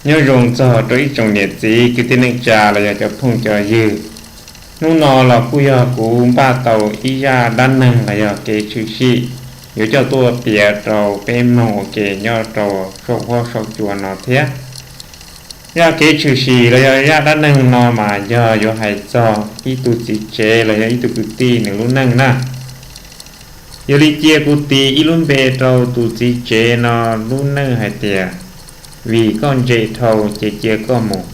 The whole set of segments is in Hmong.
Nyob zoo txog rau ib tsoom niam txiv kwv tij neej tsa los yog cov phooj cov ywg. Hnub no los kuj yog kuv npaj tau ib zaj dab neeg los yog kev tshwm sim yuav coj tuaj piav rau peb mloog ua ke nyob rau saum huab saum cua no thiab. Zaj kev tshwm sim los yog zaj dab neeg no mas yog yuav hais txog ib tug txiv tsev los yog ib tug kwv tij nws lub neej na. Yog li cia kuv tis ib lub npe rau tus txiv tsev no lub neej hais tias, Vim koj ntse dhau ces cia koj mus.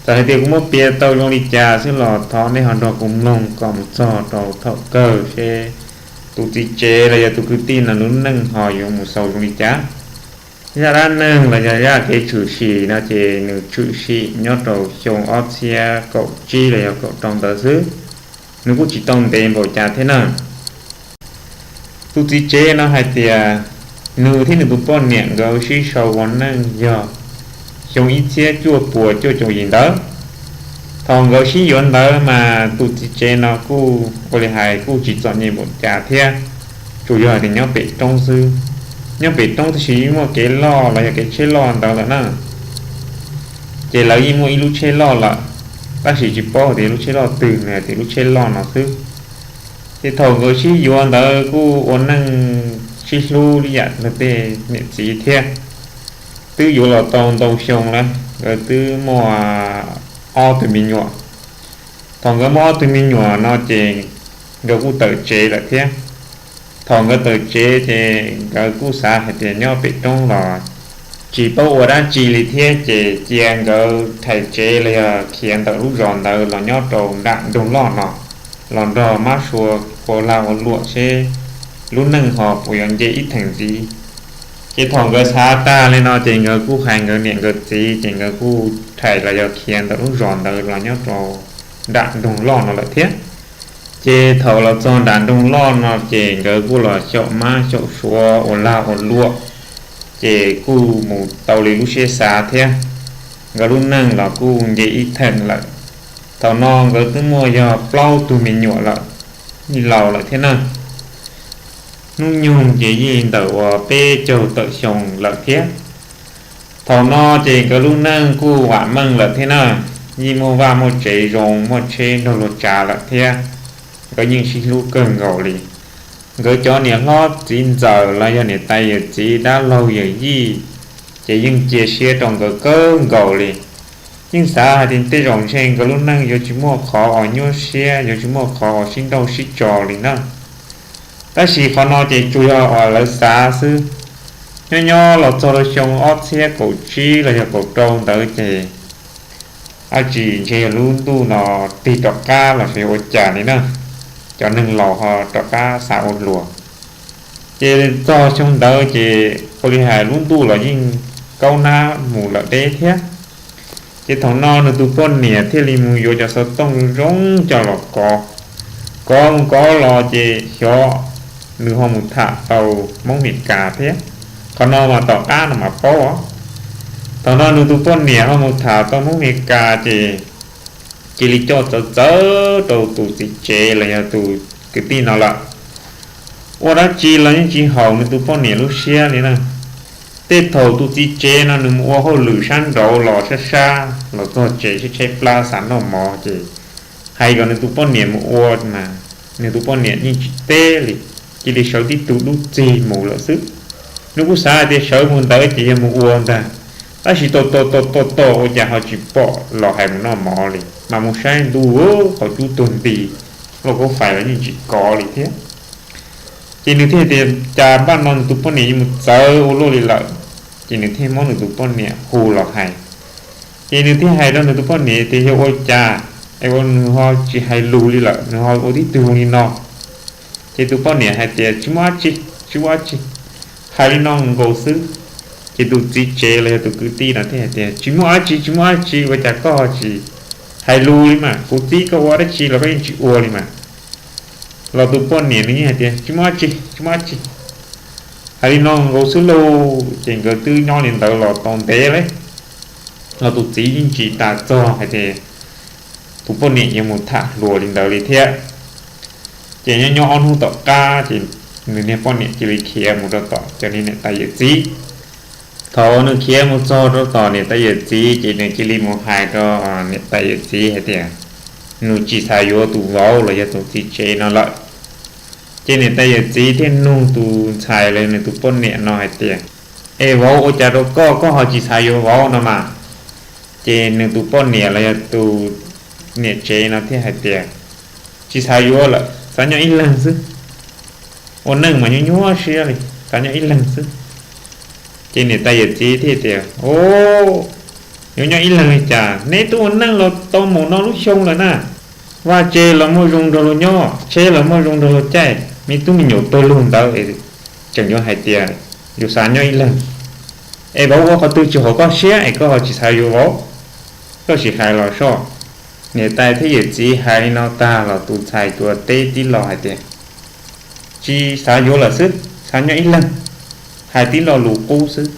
Txawm hais tias kuv muab piav tau zoo li cas xwb los thov nej ho nrog kuv mloog kom mus txog rau thaum kawg seb tus txiv tsev los yog tus kwv tij no lub neej ho yuav mus xaus zoo li cas. Zaj dab neeg los yog zaj kev tshwm sim no ces nws tshwm sim nyob rau xyoo ob txhiab kaum tsib los yog kaum rau ntawd xwb, nws kuj tsis tau ntev npaum cas thiab na. Tus txiv tsev no hais tias nws thiab nws tus poj niam nkawd sib sau ua neej yog xyoo ib txhiab cuaj puas cuaj caum yim ntawd. Thaum nkawd sib yuav ntawd mas tus txiv tsev no kuj ua li hais kuj tsis txom nyem npaum cas thiab, tsuas yog tias nyob pem roob xwb. Nyob pem roob tab sis yeej muaj kev loj los yog kev tsheb loj ntawd lawm na. Ces lawv yeej muaj ib lub tsheb loj lawm, tab sis tsis paub tias lub tsheb loj twg, nws hais tias lub tsheb loj no xwb. Ces thaum nkawd sib yuav ntawd kuj ua neej sib hlub li yam luag tej niam txiv thiab. Twb yuav los tau ntau xyoo lawm, nkawd twb muaj ob tug me nyuam. Thaum nkawd muaj ob tug me nyuam no ces nkawd kuj tawm tsev lawm thiab. Thaum nkawd tawm tsev ces nkawd kuj xav hais tias nyob pem roob los tsis paub ua dab tsi li thiab, ces cia nkawd rhais tsev los yog khiav ntawm lub zos ntawd los nyob rau nram nroog loj no, los nrog mab sua ua lag ua luam seb lub neej ho puas yuav nce ib theem ntxiv. Ces thaum nkawd xav tag li no ces nkawd kuj hais nkawd niam nkawd txiv, ces nkawd kuj rhais los yog khiav ntawm lub zos ntawd los nyob rau nram nroog loj no lawm thiab. Ces thaum los txog nram nroog loj no ces nkawd kuj los xyaum mab xyaum suav ua lag ua luam, ces kuj mus tau li lub siab xav thiab. Nkawd lub neej los kuj nce ib theem lawm. Thaum no nkawd twb muaj yog plaub tug me nyuam lawm, yeej laus lawm thiab na. Hnub nyoog ces yeej ntawm uas peb caug tawm xyoo lawm thiab. Thaum no ces nkawd lub neej kuj vam meej lawm thiab na, yeej muaj vaj muaj tsev zoo, muaj tsheb nrog luag tsav lawm thiab. Nkawd yeej sib hlub kawg nkaus li. Nkawd cov niam hlob txiv ntxawm los yog niam tais yawm txiv dab laug yawm yij, ces yeej cia siab rau nkawd kawg nkaus li. Yeej xav hais tias tej zaum ntshe nkawd lub neej yuav tsis muaj qhov uas nyuaj siab, yuav tsis muaj qhov uas sib nrauj sib tso li na. Tab sis qhov no ces tsuas yog uas lawv xav xwb. Nyob nyob los txog rau xyoo ob txhiab kaum tsib los yog kaum rau ntawd ces dab tsi ntshe yog lub ntuj no tig rov qab los xyov yog ua cas li na, cov neeg laus ho rov qab xav ua luag. Ces txog xyoo ntawd ces ua li hais lub ntuj los yeej kaub nab mus lawm deb thiab. Ces thaum no nws tus poj niam thiaj li mus yuav cov xov tooj zoo coj los kov. Kov mus kov los ces xyov nws ho mus tham tau Hmoob Meskas thiab. Qhov no mas tom qab no mas paub os. Thaum no nws tus poj niam ho mus tham tau Hmoob Meskas ces cia li coj txawv txawv rau tus txiv tsev los yog tus kwv tij no lawm. Ua dab tsi los yeej tsis haum nws tus poj niam lub siab li na. Tej thaum tus txiv tsev no nws mus ua hauj lwm sab nraud los sab sab los txog tsev tshaib tshaib plab xav noj mov ces hais kom nws tus poj niam mus ua mas nws tus poj niam yeej tsis teb li, cia li sawv tib tug dub txig mus lawm xwb. Nws kuj xav hais tias sawv mus ntawd ces yog mus ua ntag, tab sis tom tom tom tom tom ua cas ho tsis pom los hais mus noj mov li, mas mus saib ntuj, qhov cub tuag nti, lauj kaub fais los yeej tsis kov li thiab. Ces nws thiaj tias cas npaj no nws tus poj niam yuav mus txawv ua luaj li lawm, ces nws thiaj muab nws tus poj niam hu los hais. Ces nws thiaj hais rau nws tus poj niam tias yog ua cas es ua nws ho tsis hais lus li lawm, nws ho ua tib tug zoo li no. Ces tus poj niam hais tias tsis muaj dab tsi, tsis muaj dab tsi, hais li no nkaus xwb. Ces tus txiv tsev los yog tus kwv tij no thiaj hais tias tsis muaj dab tsi, tsis muaj dab tsi, ua cas koj ho tsis hais lus li mas, kuv txib koj ua dab tsi los koj yeej tsis ua li mas. Los tus poj niam nws yeej hais tias tsis muaj dab tsi, tsis muaj dab tsi, hais li no nkaus xwb lauj. Ces nkawd twb nyob li ntawd los tau ntev li, los tus txiv yeej tsis tas txog hais tias tus poj niam yuav mus tham hluas li ntawd li thiab. Ces nyob nyob ob hnub tom qab ces nws niag poj niam cia li khiav mus rau tom cov niam tais yawm txiv, Thaum nws khiav mus txog rau tom niam tais yawm txiv ces nws cia li mus hais rau niam tais yawm txiv hais tias nws tsis xav yuav tus vauv los yog tus txiv tsev no lawm. Ces niam tais yawm txiv thiaj nug tus ntxhais los yog nws tus poj niam no hais tias, es vauv ua cas rau koj, koj ho tsis xav yuav vauv no mas? Ces nws tus poj niam los yog tus niam tsev no thiaj hais tias, tsis xav yuav lawm, xav nyob ib leeg xwb. Ua neej mas nyuaj nyuaj siab li, xav nyob ib leeg xwb. Ces niam tais yawm txiv thiaj tias, o, yuav nyob ib leeg li cas, neb twb ua neej los tau mus no lub xyoo lawm na. Vaj tse los muaj zoo nrog luag nyob, tsheb los muaj zoo nrog luag caij, me tub me nyuam pawg lug ntawd, tseem yuav hais tias yuav xav nyob ib leeg. Es vauv ua qhov twg tsis haum koj siab es koj ho tsis xav yuav vauv? Koj sim hais los soj. Niam tais thiab yawm txiv hais li no tag los tus ntxhais tuav teb tib lo hais tias, tsis xav yuav lawm xwb, xav nyob ib leeg, hais tib lo lus qub xwb.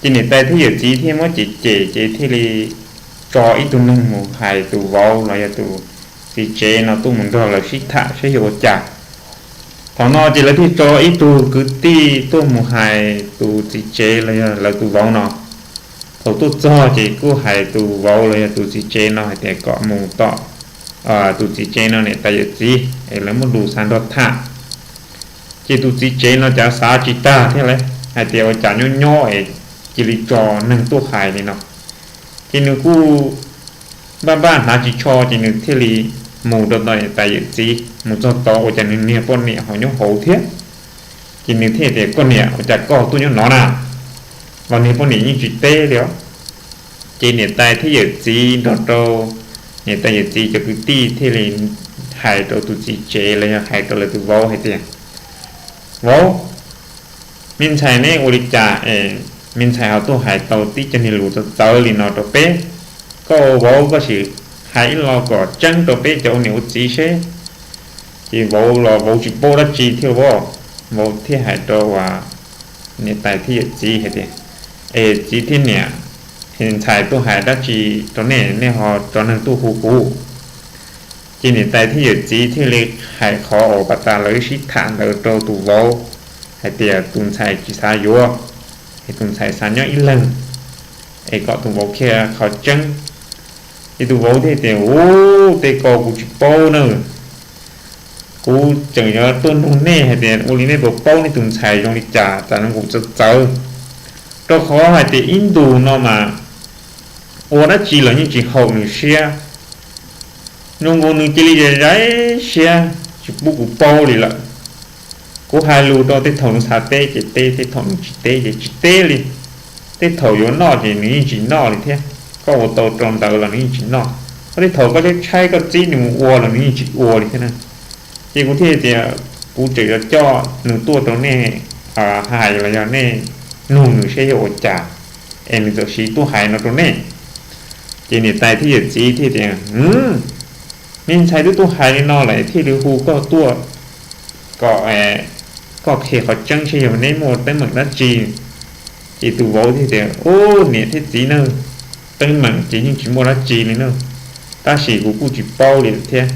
Ces niam tais thiab yawm txiv thiaj muab cem cem ces thiaj li tso ib tug neeg mus hais tus vauv los yog tus txiv tsev no tuaj mus nrog lawv sib tham saib yuav ua cas. Thaum no ces lawv thiaj tso ib tug kwv tij tuaj mus hais tus txiv tsev los yog lawv tus vauv no. Thaum tuaj txog ces kuj hais tus vauv los yog tus txiv tsev no hais tias kom mus tom tus txiv tsev no niam tais yawm txiv es lawv muaj lus xav nrog tham. Ces tus txiv tsev no cav xav tsis tag thiab li, hais tias ua cas nyob nyob es cia li tso neeg tuaj hais li no. Ces nws kuj npaj npaj hnav tsis tsho ces nws thiaj li mus rau tom niam tais yawm txiv, mus txog tod ua cas nws niag poj niam ho nyob hauv thiab. Ces nws thiaj tias, koj niam, ua cas koj tuaj nyob no na? Los niag poj niam yeej tsis teb li os. Ces niam tais thiab yawm txiv nrog rau niam tais yawm txiv cov kwv tij thiaj li hais rau tus txiv tsev los yog hais rau lawv tus vauv hais tias, vauv, me ntxhais neb ua li cas es me ntxhais ho tuaj hais tau tib co niag lus txawv txawv li no rau peb? Koj ua vauv koj sim hais ib lo kom tseeb rau peb cov ua niam ua txiv seb. Ces vauv los vauv tsis paub dab tsi thiab, vauv thiaj hais rau niam tais thiab yawm txiv hais tias, es txiv thiab niam, ntxhais tuaj hais dab tsi rau nej, nej ho tso neeg tuaj hu kuv? Ces niam tais thiab yawm txiv thiaj li hais qhov uas pas tas lawv sib tham ntawd rau tus vauv hais tias tus ntxhais tsis xav yuav, es tus ntxhais xav nyob ib leeg, es kom tus vauv qhia qhov tseeb. Ces tus vauv thiaj tias, u, tej ko kuv tsis paub na. Kuv tseem yuav tuaj nug nej hais tias ua li nej puas paub nej tus ntxhais zoo li cas, txawm zoo nkaus txawv txawv, rau qhov hais tias ib ntus no mas ua dab tsi los yeej tsis haum nws siab. Zoo nkaus nws cia li zais zais siab tsis pub kuv paub li lawm. Kuv hais lus rau tej thaum nws xav teb ces teb, tej thaum nws tsis teb ces tsis teb li. Tej thaum yuav noj ces nws yeej tsis noj li thiab, koj ua tau rau ntawd los nws yeej tsis noj. Koj tej thaum koj tshaib tshaib koj txib nws mus ua los nws yeej tsis ua li thiab na. Ces kuv thiaj tias kuv tseem yuav coj nws tuaj rau nej hais los yog nej nug nws seb yog ua cas es nws txawm siv tuaj hais no rau nej. Ces niam tais thiab yawm txiv thiaj tias, me ntxhais twb tuaj hais li no lawm thiaj li hu koj tuaj kom koj qhia qhov tseeb seb yog neb muaj teeb meem dab tsi. Ces tus vauv thiaj tias, u, niam thiab txiv na, teeb meem ces yeej tsis muaj dab tsi li na, tab sis kuv kuj tsis paub li thiab,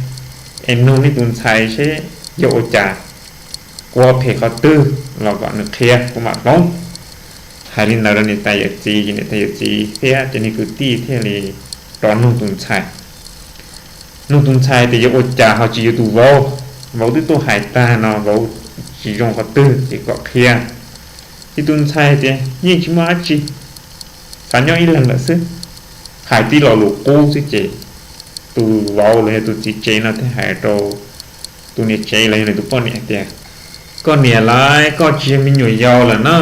es nug nej tus ntxhais seb yog ua cas, kuv ho phem qhov twg los kom nws qhia kuv mam hloov. Hais li ntawd rau niam tais yawm txiv ces niam tais yawm txiv thiab cov niag kwv tij thiaj li rov nug tus ntxhais. Nug tus ntxhais tias yuav ua cas ho tsis yuav tus vauv, vauv twb tuaj hais tag no vauv tsis zoo qhov twg ces kom qhia. Ces tus ntxhais tias yeej tsis muaj dab tsi, xav nyob ib leeg lawm xwb, hais tib lo lus qub xwb ces tus vauv los yog tus txiv tsev no thiaj hais rau tus niam tsev los yog nws tus poj niam tias, koj niam lawv, koj tsis yog me nyuam yaus lawm na.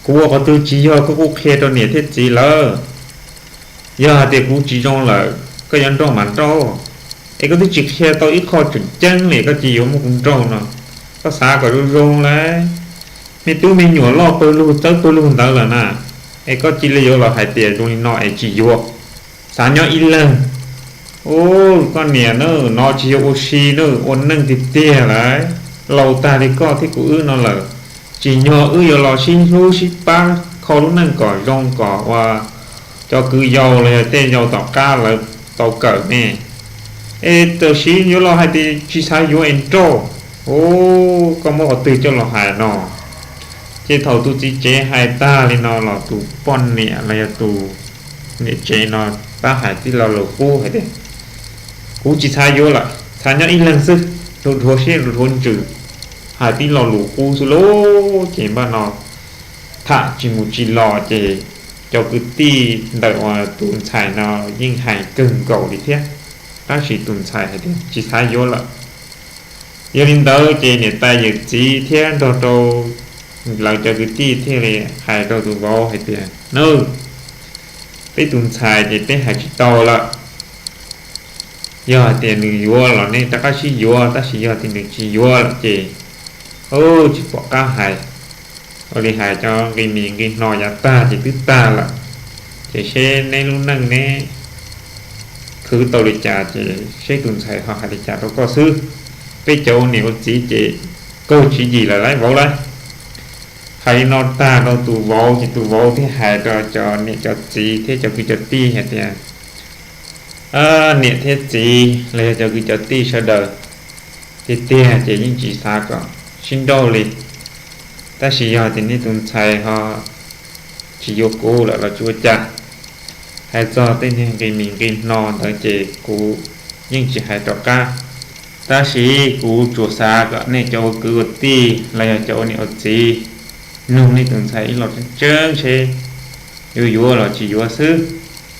Kuv ua qhov twg tsis yog koj kuj qhia rau niam thiab txiv lawm. Yog hais tias kuv tsis zoo lawm koj yuav nrauj mas nrauj, es koj twb tsis qhia tau ib qho tseem ceeb li koj cia yuav muab kuv nrauj no. Koj xav kom zoo zoo lawm, me tub me nyuam loj pawg lug txawb pawg lug ntawd lawm na, es koj cia li yuav los hais tias zoo li no es tsis yuav, xav nyob ib leeg. U, koj niam na, no tsis yog ua si na, ua neej tiag tiag lawm. Laus tag li koj thiab kuv wb no lawm, tsim nyog wb yuav los sib hlub sib pab kho lub neej kom zoo kom ua cov kwv yau los yog tej yau tom qab lawv tau kawm ne. Es tam sim yuav los hais tias tsis xav yuav es nrauj, u, koj muab qhov twg coj los hais no? Ces thaum tus txiv tsev hais tag li no los tus poj niam los yog tus niam tsev no pab hais tib lo lus qub hais tias, kuv tsis xav yuav lawm, xav nyob ib leeg xwb, dhuav siab dhuav ntsws, hais tib lo lus qub xwb lauj. Ces npaj no tham tsis mus tsis los ces cov kwv tij ntawm uas tus ntxhais no yeej hais kawg nkaus li thiab, tab sis tus ntxhais hais tias tsis xav yuav lawm. Yog li ntawd ces niam tais yawm txiv thiab nrog rau lawv cov kwv tij thiaj li hais rau tus vauv hais tias, nws, peb tus ntxhais ces peb hais tsis tau lawm. Yog hais tias nws yuav los nej rov qab sib yuav, tab sis yog tias nws tsis yuav lawm ces tsis pom qab hais. Ua li hais cov nqi mis nqi hno yav tag ces twb tag lawm, ces seb neb lub neej neb khwv tau li cas ces seb tus ntxhais ho hais li cas rau koj xwb. Peb cov ua niam ua txiv ces kawg tswv yim lawm lauj vauv lauj. Hais li no tag rau tus vauv ces tus vauv thiaj hais rau cov niam cov txiv thiab cov kwv cov tij hais tias, niam thiab txiv los yog cov kwv cov tij sawv daws, tiag tiag ces yeej tsis xav kom sib nrauj li, tab sis yog tias nej tus ntxhais ho tsis yuav kuv lawm los tsis ua cas. Hais txog tej niag nqi mis nqi hno ntawd ces kuv yeej tsis hais rov qab, tab sis kuv tsuas xav kom nej cov ua kwv ua tij los yog cov ua niam ua txiv nug nej tus ntxhais ib los tseeb tseeb seb yuav yuav los tsis yuav xwb,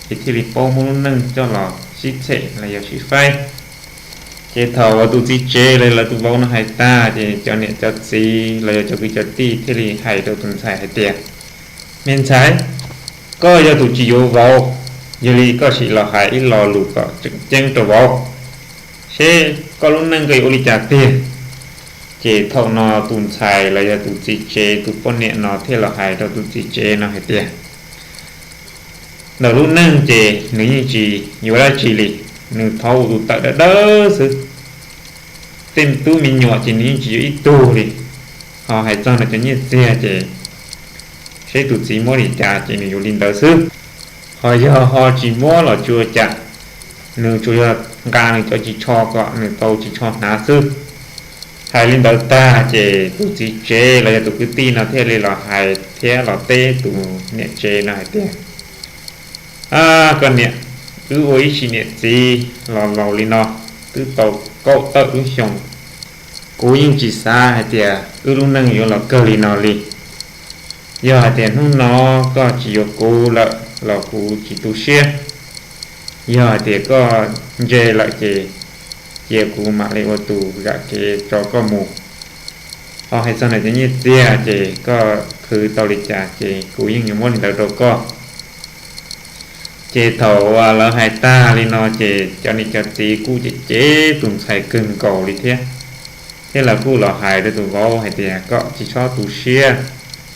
es thiaj li paub muab lub neej coj los sib txhem los yog sib faib. Ces thaum uas tus txiv tsev los lawv tus vauv no hais tag ces cov niam cov txiv los yog cov kwv cov tij thiaj li hais rau tus ntxhais hais tias, me ntxhais, koj yog tus tsis yuav vauv, yog li koj sim los hais ib lo lus kom tseem ceeb rau vauv, seb koj lub neej koj yuav ua li cas tiag. Ces thaum no tus ntxhais los yog tus txiv tsev tus poj niam no thiaj los hais rau tus txiv tsev no hais tias, ntawm lub neej ces nws yeej tsis yuav dab tsi li, nws thov ua tus tawm dawb dawb xwb, tej tub me nyuam ces nws yeej tsis yuav ib tug li. Ho hais txog nws cov nyiaj txiag ces seb tus txiv muab li cas ces nws yuav li ntawd xwb. Ho yog ho tsis muab los tsis ua cas, nws tsuas yog nqa nws cov ris tsho kom nws tau ris tsho hnav xwb. Hais li ntawd tag ces tus txiv tsev los yog tus kwv tij no thiaj li los hais thiab los teb tus niam tsev no hais tias, koj niam, wb ua ib sim niam txiv los laus li no twb tau kaum tawm lub xyoo, kuv yeej tsis xav hais tias wb lub neej yuav los kawg li no li. Yog hais tias hnub no koj tsis yuav kuv lawm los kuv tsis tu siab. Yog hais tias koj ntse lawm ces cia kuv mam li ua tus zam kev tso koj mus. Ho hais txog nws cov nyiaj txiag ces koj khwv tau li cas ces kuv yeej yuav muab li ntawd rau koj. Ces thaum lawv hais tag li no ces cov niam cov txiv kuj cem cem tus ntxhais kawg nkaus li thiab. Thiab lawv kuj los hais rau tus vauv hais tias kom tsis txhob tu siab,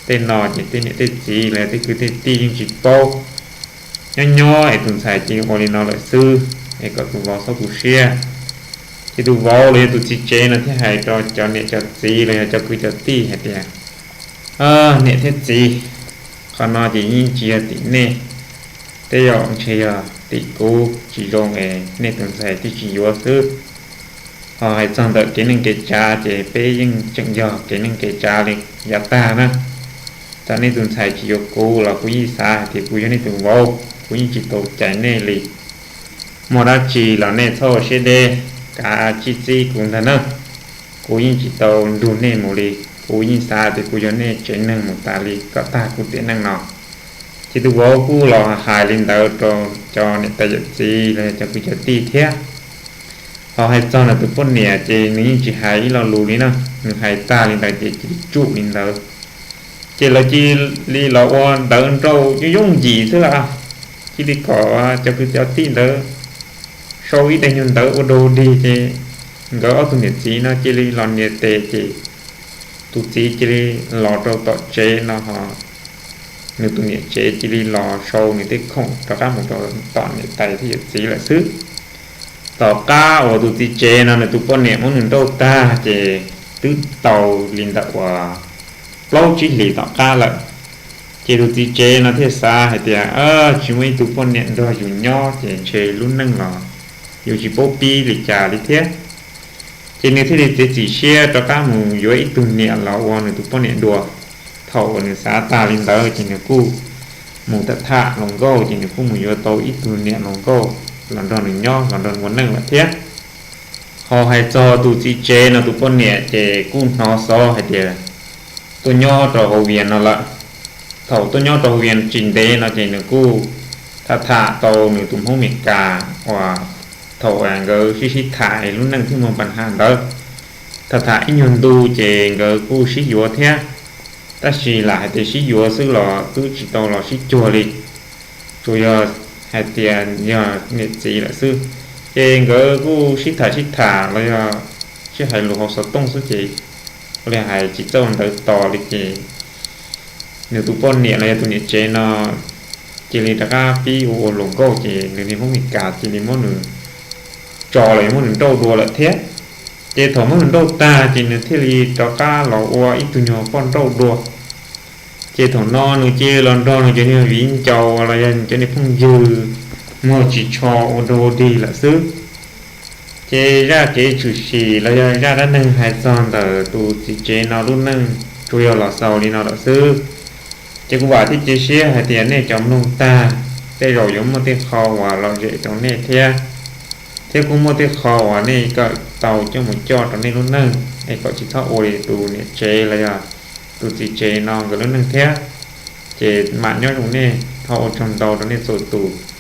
tej no ces tej niam tej txiv los yog tej kwv tej tij yeej tsis paub. Nyob nyob es tus ntxhais cia li ua li no lawm xwb, es kom tus vauv txhob tu siab. Ces tus vauv los yog tus txiv tsev no thiaj hais rau cov niam cov txiv los yog cov kwv cov tij hais tias, niam thiab txiv, qhov no ces yeej tsis yog tim nej, tej zaum ntshe yog tim kuv tsis zoo es nej tus ntxhais thiaj tsis yuav xwb. Ho hais txog ntawm kev neej kev tsav ces peb yeej tseem yog kev neej kev tsav li yav tag na. Txawm nej tus ntxhais tsis yuav kuv los kuv yeej xav hais tias kuv yog nej tus vauv, kuv yeej tsis tau cais nej li. Muaj dab tsi los nej txhob ua siab deb, kav tsij txib kuv ntag na. Kuv yeej tsis tau nrug nej mus li, kuv yeej xav tias kuv yog nej tsev neeg mus tas li kom tag kuv tiam neej no. Ces tus vauv kuj los hais li ntawd rau cov niam tais yawm txiv los yog cov kwv cov tij thiab. Ho hais txog nws tus poj niam ces nws yeej tsis hais ib lo lus li na, nws hais tag li ntawd ces cia li tsum li ntawd. Ces lawv cia li los ua ntawv nrauj yooj yooj yim xwb las, cia li kom cov kwv cov tij ntawd sau ib daim nyuag ntawv ua dog dig ces nkawd ob tug niam txiv no cia li los nias tes ces tus txiv cia li los rau tom tsev no ho nws tus niam tsev cia li los sau nws tej khoom rov qab mus rau tom niam tais thiab yawm txiv lawm xwb. Tom qab uas tus txiv tsev no nws tus poj niam muab nws nrauj tag ces twb tau li ntawm uas plaub tsib hlis tom qab lawm. Ces tus txiv tsev no thiaj xav hais tias tsis muaj ib tug poj niam nrog yus nyob ces ntshe lub neej los yuav tsis paub pib li cas li thiab. Ces nws thiaj li txiav txim siab rov qab mus yuav ib tug niam los ua nws tus poj niam dua. Thaum uas nws xav tag li ntawd ces nws kuj mus tham tham hluas nkauj, ces nws kuj mus yuav tau ib tug niam hluas nkauj los nrog nws nyob, los nrog nws ua neej lawm thiab. Ho hais txog tus txiv tsev no tus poj niam ces kuj hnov xov hais tias tuaj nyob rau hauv Vias no lawm. Thaum tuaj nyob rau hauv Vias tsis ntev no ces nws kuj tham tham tau nws tus Hmoob Amelikas uas thaum nkawd sib sib tham lub neej thiaj muaj npa ha ntawd. Tham tham ib nyuag ntu ces nkawd kuj sib yuav thiab, tab sis lam hais tias sib yuav xwb los twb tsis tau los sib cuag li, tsuas yog hais tias yog niam txiv lawm xwb. Ces nkawd kuj sib tham sib tham los yog sib hais lus hauv xov tooj xwb ces ua li hais tsis txawj ntawv tos li ces nws tus poj niam los yog tus niam tsev no cia li rov qab pib ua ua hluas nkauj, ces nws niag Hmoob Amelikas cia li muab nws tso los yog muab nws nrauj dua lawm thiab. Ces thaum muab nws nrauj tag ces nws thiaj li rov qab los ua ib tug nyuag poj nrauj dua. Ces thaum no nws cia li los nrog nws cov niag viv ncaus los yog nws cov niag phooj ywg muag tsis tsho ua dog ua dig lawm xwb. Ces zaj kev tshwm sim los yog zaj dab neeg hais txog ntawm tus txiv tsev no lub neej tsuas yog los xaus li no lawm xwb. Ces kuv vam thiab cia siab hais tias nej cov mloog tag, tej zaum yuav muaj tej qho uas lom zem rau nej thiab, thiab kuj muaj tej qho uas nej kawm tau coj mus coj rau nej lub neej es kom tsis txhob ua li tus niam tsev los yog tus txiv tsev no nkawd lub neej thiab. Ces mam nyob zoo nej, thov ua tsaug ntau rau nej txhua tus.